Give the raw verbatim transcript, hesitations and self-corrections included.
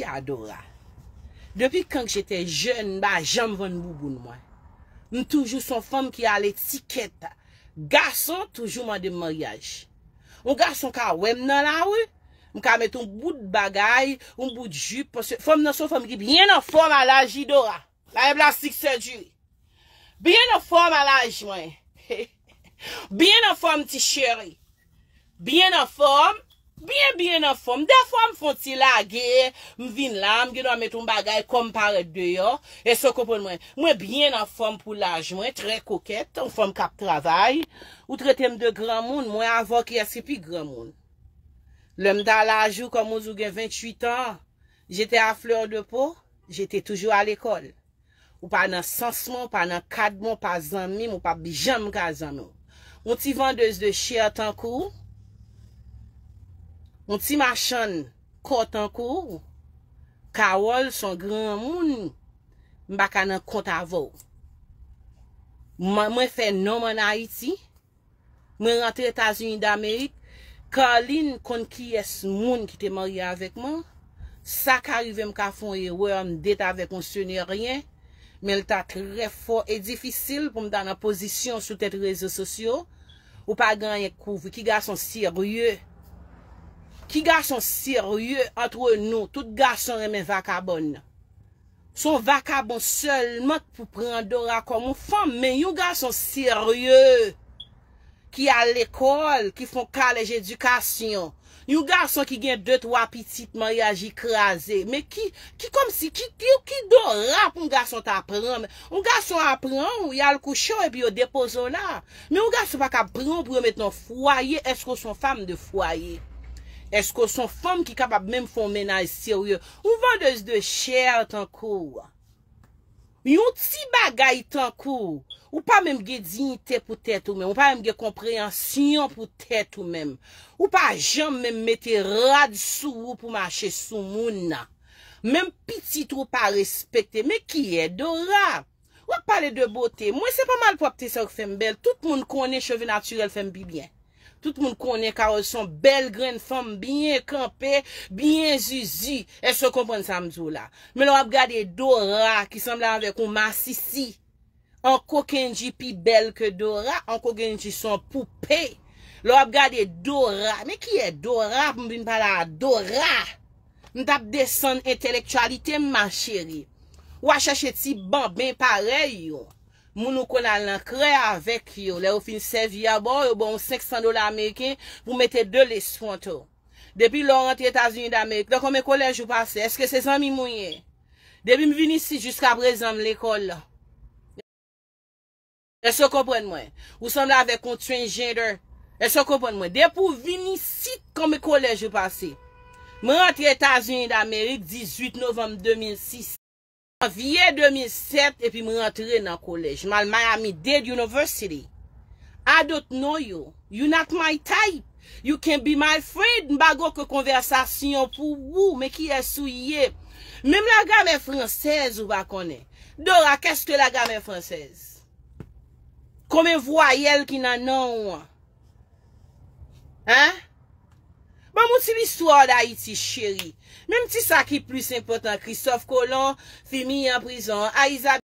Adora. Depi kan k jete jèn, m pa janm vann bouboun mwen. M toujou son fanm ki ale tikèt. Gason toujou mande m maryaj. Yon gason ka wè m nan lari, m ka met yon bout bagay, yon bout jip, paske fanm nan son fanm ki byen anfòm a laj Idora. La e plastik surgery. Byen anfòm a laj mwen. Byen anfòm ti cheri. Byen anfòm. Byen, byen anfòm. Dèfwa m fè yon ti lage, m vin la, m gen dwa met yon bagay kò m parèt deyò. Èske w konprann mwen? Mwen byen anfòm pou laj mwen, trè kokèt, yon fanm k ap travay. Ou trete m de granmoun, mwen avè w kiyès ki pi granmoun? Lè m t a laj ou, kòm ou di w gen venntuit an, j'étais à fleur de peau, j'étais toujours à l'école. Ou pa nan sans mwen, ou pa nan kad mwen, ou pa zanmi m, ou p ap janm ka zanmi w. Yon ti vandèz de chè tankou w, yon ti machann kò tankou w, Carole se yon granmoun, m pa ka nan kont avè w. Mwen, mwen fè non m ann Ayiti, mwen rantre Etazini Damerik, Carline konn kiyès moun ki te marye avèk mwen. Sa ka rive m ka fè yon erè, m date avèk yon seneryen, men l ta trè fò e difisil pou m ta nan pozisyon sou tèt rezo sosyo. Ou pa gen anyen k kouvri. Ki gason serye? Ki gason serye antre nou? Tout gason renmen vakabòn. Se yon vakabon sèlman k pou pran Dora kòm yon fanm, men yon gason serye ki al lekòl, ki fè yon kalèj edikasyon, yon gason ki gen de twa pitit, maryaj li kraze, men ki, ki kòmsi, ki, ki, ki Dora pou yon gason ta pran? Yon gason a pran w, y al kouche w epi yo depoze w la. Men yon gason pa ka pran w pou yo met nan fwaye, èske w se yon fanm de fwaye? Èske w se yon fanm ki kapab menm fè yon mennaj serye? Yon vandèz de chè tankou w. Yon ti bagay tankou w. Ou pa menm gen diyite pou tèt ou menm. Ou pa menm gen konpreyansyon pou tèt ou menm. Ou pa janm menm mete rad sou ou pou mache sou moun nan. Menm pitit ou pa respekte. Men kiyès Dora? W ap pale de bote. Mwen se pa malpwòpte sa k fè m bèl. Tout moun konnen cheve natirèl fè m pi byen. Tout moun konnen Carole se yon bèl grenn fanm, byen kanpe, byen zizi. Èske w konprann sa m di w la? Men lè w ap gade Dora ki sanble avèk yon masisi, Uncle Kendji pi bèl ke Dora, Uncle Kendji se yon poupe. Lè w ap gade Dora, men kiyès Dora pou m vin pale a Dora? M t ap desann entèlektyalite m, ma chérie. W a chèche ti banben parèy yo. Moun ou konn al nan krè avèk yo, lè yo fin sèvi a ba w, yo ba w senk san dola ameriken pou mete de lespwonto. Depi lè w rantre Etazini Damerik, nan konbyen kolèj ou pase? Èske se zanmi m ou ye? Depi m vin isit jiskaprezan m lekòl. Èske w konprann mwen? Ou sanble avèk yon transgender. Èske w konprann mwen? Depi w vin isit, konbyen kolèj ou pase? Mwen rantre Etazini Damerik dizuit novanm de mil sis. Janvye de mil sèt, epi m rantre nan kolèj. M al Miami Dade University. I don't know you. You not my type. You can be my friend. M pa gen okenn konvèsasyon pou ou. Men kiyès ou ye? Menm la gramè fransèz ou pa konnen. Dora, qu'est-ce que la grammaire française? Konbyen vwayèl ki nan non w an? Hein? Ban m yon ti listwa Dayiti, cheri. Menm ti sa ki plis enpòtan, Christophe Colomb, Fimi an prizon, Ayizade